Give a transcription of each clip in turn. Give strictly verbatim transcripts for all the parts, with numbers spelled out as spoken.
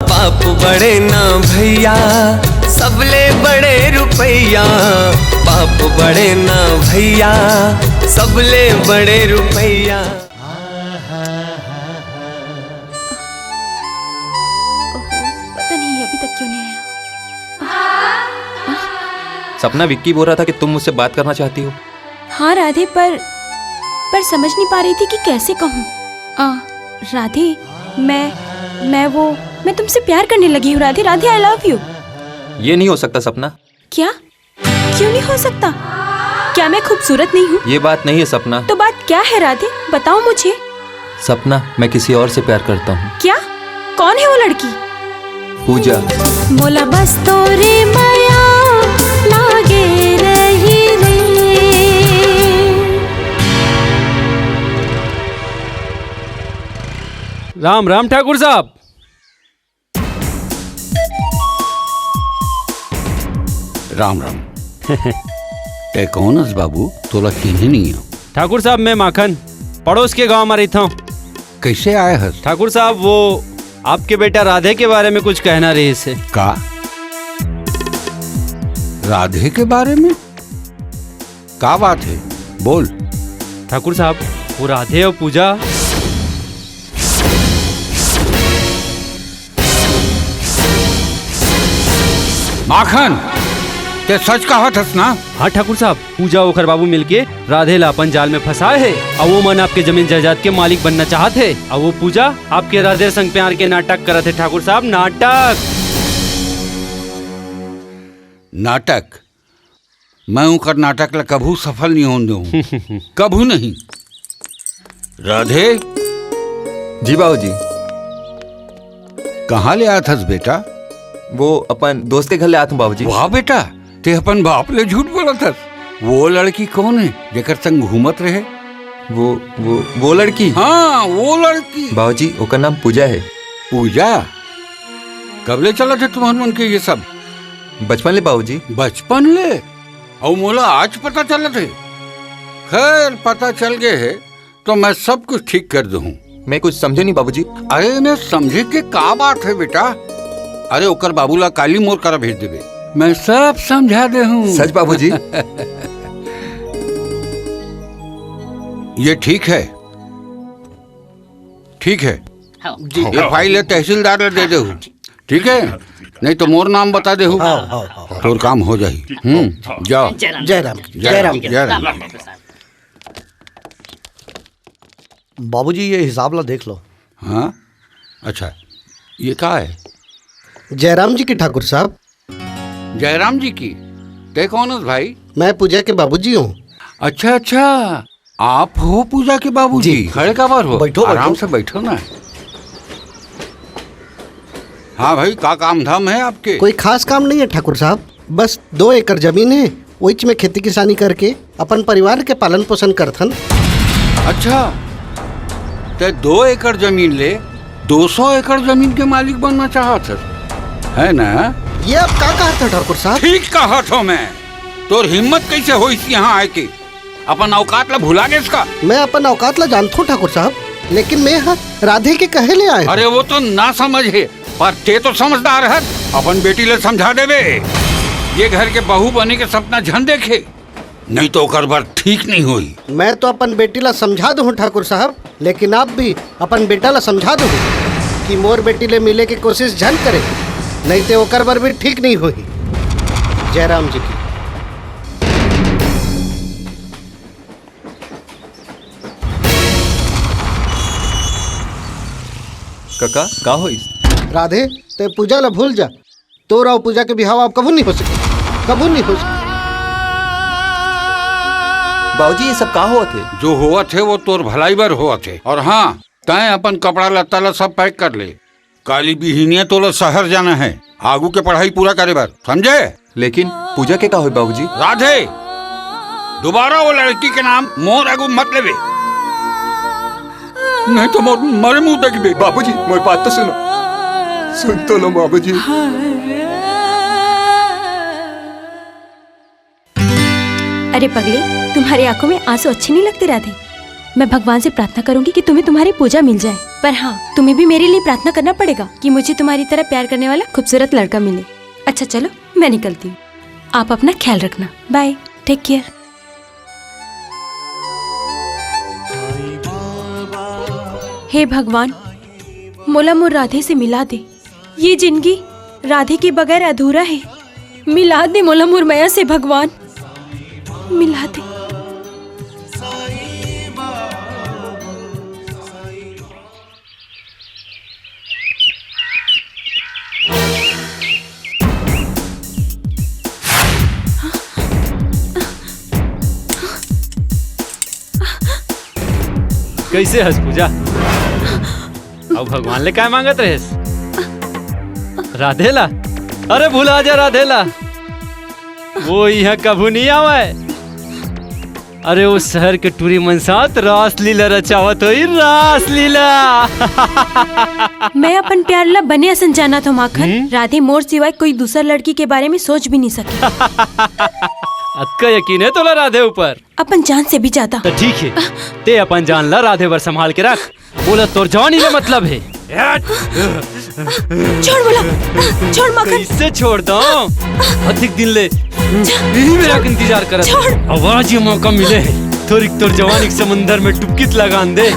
बाप बड़े ना भैया, सबले बड़े रुपैया। बाप बड़े ना भैया, सबले बड़े रुपैया। पता नहीं अभी तक क्यों नहीं आया। सपना, विक्की बोल रहा था कि तुम मुझसे बात करना चाहती हो। हाँ राधे, पर पर समझ नहीं पा रही थी कि कैसे कहूँ। आ, राधे, मैं मैं वो मैं तुमसे प्यार करने लगी हूँ राधे। राधे, I love you। ये नहीं हो सकता सपना। क्या? क्यों नहीं हो सकता? क्या मैं खूबसूरत नहीं हूँ? ये बात नहीं है सपना। तो बात क्या है राधे, बताओ मुझे। सपना, मैं किसी और से प्यार करता हूँ। क्या? कौन है वो लड़की? पूजा। मोला बस तोरे मया लागे रही रे। राम राम ठाकुर साहब। राम राम। तै कौन हस बाबू? तोला चिन्हे नहीं हो। ठाकुर साहब, मैं माखन, पड़ोस के गांव में रहता हूँ। कैसे आए हस? ठाकुर साहब, वो आपके बेटा राधे के बारे में कुछ कहना रहिस हे। का? राधे के बारे में? का बात है? बोल। ठाकुर साहब, वो राधे और पूजा। माखन, ते सच कहत हस ना? हाँ ठाकुर साहब, पूजा ओकर बाबू मिलके राधे ला अपन जाल में फंसाए हे, अउ वो मन आपके जमीन जायदाद के मालिक बनना चाहत हे, अउ वो पूजा आपके राधे संग प्यार के नाटक करत हे ठाकुर साहब, नाटक। नाटक? मैं ओकर नाटक ला कभू सफल नहीं होन दूं। कभू नहीं। राधे। जी बाबूजी। कहाँ ले आत हस बेटा? वो अपन दोस्त के घर ले आत हूँ बाबूजी। वाह बेटा, ते अपन बाप ले झूठ बोलत हस। वो लड़की कौन है जेकर संग घूमत रहे? वो वो वो लड़की। हाँ, वो लड़की। बाबूजी, ओकर नाम पूजा है। पूजा? कब ले चलत है तुम्हर मन के ये सब? बचपन ले बाबूजी। बचपन ले? अउ मोला आज पता चलत है। खैर, पता चल गए है तो मैं सब कुछ ठीक कर दूँ। मैं कुछ समझे नहीं बाबूजी। अरे, मैं समझे के का बात है बेटा? अरे, ओकर बाबू ला काली मोर करा भेज देबे, मैं सब समझा दे हूँ। सच बाबूजी? ये ठीक है, ठीक है। हाँ। जी। ये फाइल है तहसीलदार ला दे दे हूँ, ठीक है? नहीं तो मोर नाम बता दे हूँ। हाँ, हाँ, हाँ। तोर काम हो जाही। हम्म, जाओ। जय राम। जय राम। जय राम। जय राम। बाबूजी, ये हिसाब ला देख लो। हाँ, अच्छा, ये का है? जयराम जी की ठाकुर साहब। जयराम जी की? ते कौन हस भाई? मैं पूजा के बाबूजी हूँ। अच्छा, अच्छा, आप हो पूजा के बाबूजी? जी। खड़े काबर हो? बैठो, आराम बैठो। से बैठो ना। हाँ भाई, का काम धाम है आपके? कोई खास काम नहीं है ठाकुर साहब, बस दो एकड़ जमीन है, ओइच में खेती किसानी करके अपन परिवार के पालन पोषण करथन। अच्छा, ते दो एकड़ जमीन ले दो सौ एकड़ जमीन के मालिक बनना चाहत हस, है ना? ये आप का कहत हो ठाकुर साहब? ठीक कहत हो मैं। तोर हिम्मत कैसे होइस यहाँ आए के? अपन औकात ला भुला गेस का? मैं अपन औकात ला जानथों ठाकुर साहब, लेकिन मैं ह राधे के कहे ले आए हूँ। अरे वो तो ना समझ है, पर ते तो समझदार हस, अपन बेटी ले समझा देबे। ये घर के बहू बने के सपना झन देखे, नहीं तो ओकर बर ठीक नहीं होई। मैं तो अपन बेटी ला समझा दूँ ठाकुर साहब, लेकिन आप भी अपन बेटा ला समझा दो कि मोर बेटी ले मिले के कोशिश झन करे, नहीं ते ओकर बर भी ठीक नहीं होही। जयराम जी की। कका, का होइस? राधे, ते पूजा ला भूल जा। तोर अउ पूजा के बिहाव अब कभू नहीं हो सके, कभू नहीं हो सके। बाबूजी, ये सब का होवत हे? जो होवत हे वो तोर भलाई बर होवत हे। और हाँ, तैं अपन कपड़ा लत्ता ला सब पैक कर ले। काली बिहिनिया तोला शहर जाना है, आगू के पढ़ाई पूरा करे बर, समझे? लेकिन पूजा के का होई बाबूजी? राधे, दोबारा वो लड़की के नाम मोर आगू मत लेबे, नहीं तो मोर मरे मुंह देखबे। बाबूजी, मोर बात तो सुनो। सुन तो लो बाबूजी। अरे पगली, तुम्हारी आंखों में आंसू अच्छे नहीं लगते राधे। मैं भगवान से प्रार्थना करूंगी कि तुम्हें तुम्हारी पूजा मिल जाए, पर हाँ, तुम्हें भी मेरे लिए प्रार्थना करना पड़ेगा कि मुझे तुम्हारी तरह प्यार करने वाला खूबसूरत लड़का मिले। अच्छा चलो, मैं निकलती हूँ, आप अपना ख्याल रखना, bye, take care। हे भगवान, मोला मोर राधे से मिला दे। ये जिंदगी राधे के बगैर अधूरा हे। मिला दे मोला मोर मया से भगवान, मिला दे। कैसे हस पूजा? अउ भगवान ले काय मांगत रहेस? राधे ला? अरे भुला जा राधे ला, वो इहाँ कभू नहीं आवय। अरे वो शहर के टूरी मन साथ रासलीला रचावत होही, रासलीला। मैं अपन प्यार ला बने असन जानत हूँ माखन। हम्म? राधे मोर सिवाय कोई दूसर लड़की के बारे में सोच भी नहीं सके। अतका यकीन हे तोला राधे ऊपर? अपन जान से भी ज्यादा। तो ठीक हे, ते अपन जान ला राधे बर संभाल के रख। बोला तोर जवानी ले मतलब हे। छोड़ बोला, छोड़ माखन। कैसे छोड़ दो? अधिक दिन ले यही मेरा इंतजार करत। छोड़। आवाज ये मौका मिले हे। थोड़ी तोर जवानी के समंदर में डुबकी लगान दे।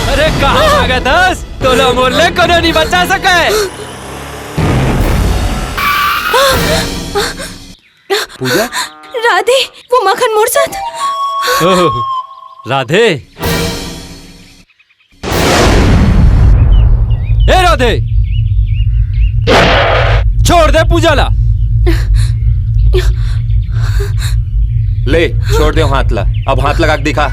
अरे कहाँ भागत हस? तोला मोर ले कोनो नहीं बचा सके। पूजा? राधे, वो माखन मोर साथ। ओह, राधे। ए राधे, छोड़ दे पूजा ला। ले, छोड़ दे हाथ ला। अब हाथ लगा के दिखा।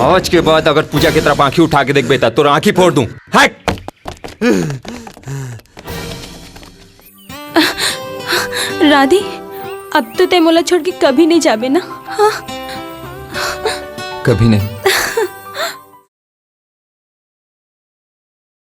आज के बाद अगर पूजा की तरफ आंखी उठा के देखबे, त तोर आंखी फोड़ दूं। हट! राधे, अब तो तैं मोला छोड़ के कभी नहीं जाबे ना? हाँ? कभी नहीं।